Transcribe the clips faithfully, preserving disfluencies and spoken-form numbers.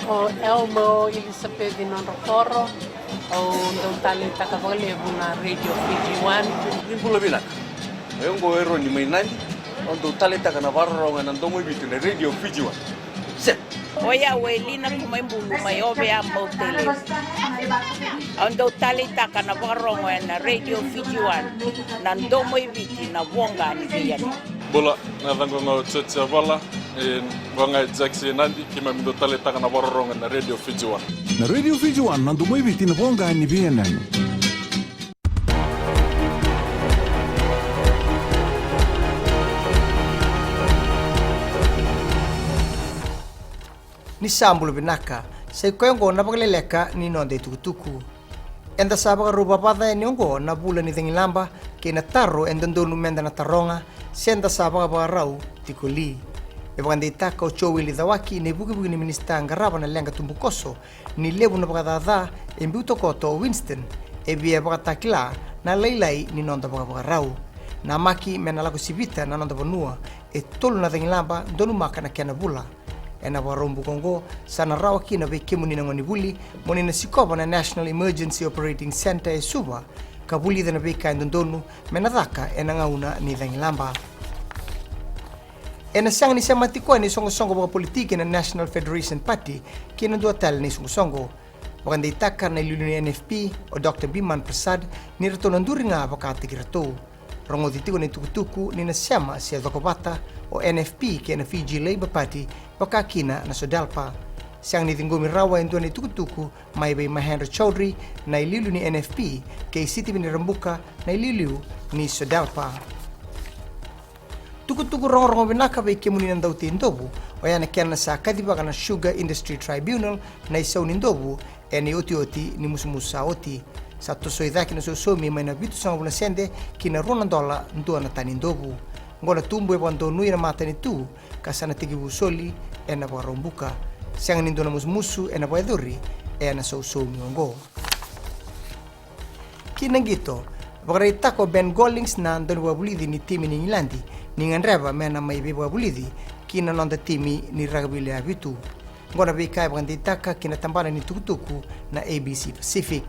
O Elmo Elisapeci Nodrokoro, au dau taleitaka vakalevu na Radio Fiji One. Ni bula vinaka. O yau oqo o Eroni mai Nadi, au dau taleitaka na vakarorogo ena domo i Viti na Radio Fiji One. Set. O yau o Elina Kumaibulu mai Ovea, Mautele. Au dau taleitaka na vakarorogo ena Radio Fiji One, na domo i Viti, na voqa ni veiyanuyanu. Bula, na yacaqu ga o George Yavala, e, qo ga e Jackson Nadi, keimami dau taleitaka na vakarorogo ena Radio Fiji One. Na Radio Fiji One, na domo i Viti, na voqa ni veiyanuyanu. Ni sa bula vinaka, sa i koya oqo na vakaleleka ni noda itukutuku. Eda sa vakarau vavaca yani oqo na vula ni cagilaba kei na taro e dodonu meda na taroga, se da sa vakavakarau tiko li. E vakadeitaka o Joeli Cawaki na ivukevuke ni minisita qarava na leqa tubukoso ni levu na vakacaca e biuta koto o Winston, e via vakatakila na lailai ni noda vakavakarau. Namaki me na lako sivita na noda vanua e tolu na cagilaba, donumaka na kena vula. Ena Vakaraubuka oqo sa na rawa kina vei kemuni na gonevuli mo ni na sikova na National Emergency Operating Centre e Suva, ka vulica na veika e dodonu me na caka ena gauna ni cagilaba. Ena sega ni semati koya na isoqosoqo vakapolitiki na National Federation Party ki na dua tale na isoqosoqo. Vakadeitaka na iliuliu ni N F P, o Doctor Biman Prasad, ni ratou na duri ga vakataki iratou. Rogoci tiko na itukutuku ni na sema se cokovata o N F P kei na Fiji Labour Party, vaka kina na SODELPA. Sega ni ciqomi rawa e dua na itukutuku mai vei Mahendra Chaudhry, na iliuliu ni N F P, kei Sitiveni Rabuka, na iliuliu ni SODELPA. Tukutuku rogorogo vinaka vei kemuni na dauteidovu, oya na kena sa kacivaka na Sugar Industry Tribunal na isau ni dovu ena iotioti ni musumusu sa oti. Sa tosoi cake na sausaumi mai na vitusagavulu na sede ki na rua na dola dua na tani dovu. Oqo na tubu e vakadonui ena matanitu, ka sa na tekivu soli ena Vakaraubuka. Sega ni dua na musumusu ena vakayacori ena sausaumi oqo. Ki na qito, vakaraitaka o Ben Gollings na daunivakavulici ni timi ni Igiladi ni gadreva me na mai veivakavulici ki na noda timi ni rakavi lewe vitu. Oqo na veika e vakadeitaka ki na tabana ni tukutuku na A B C Pacific.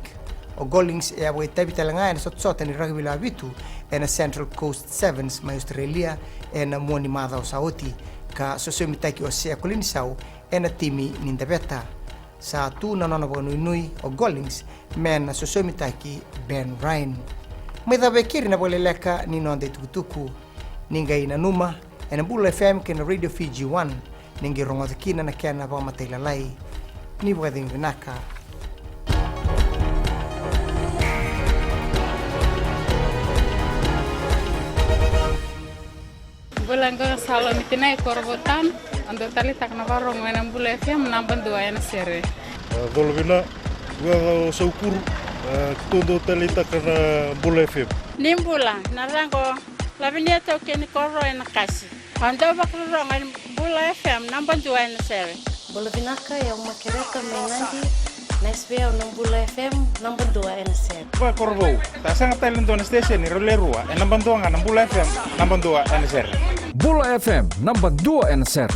O Gollings e a vakaitavi tale ga ena sotasota ni rakavi lewe vitu ena Central Coast Sevens mai Australia ena mua ni macawa sa oti, ka sosomitaki o Sea Kolinisau ena timi ni Daveta. Sa tu na nona vakanuinui o Gollings me na sosomitaki Ben Ryan. Mai cava e keri na vakaleleka ni noda itukutuku. Ni qai nanuma, ena Bula F M kei na Radio Fiji One, ni qai rogoca kina na kena vakamatailalai. Ni vakacegu vinaka. Bula, qo o Salomi Tinai, Korovou Town. Au dau taleitaka na vakarorogo ena Bula F M, naba dua ena sere. A, colo vina, qo o Saukuru, a, keitou dau taleitaka na Bula F M. Ni bula, na yacaqu o Lavinia Taukei ni Koro ena Kasi. Au dau vakarorogo ena Bula F M, naba dua ena sere. Bula vinaka, o Makereta mai Nadi. Nice vei au na Bula F M, naba dua ena sere. Vakakorovou, sa sega tale e dua na station ni rau le rua, e naba dua ga na Bula F M, naba dua ena sere. Bula F M, naba dua ena sere.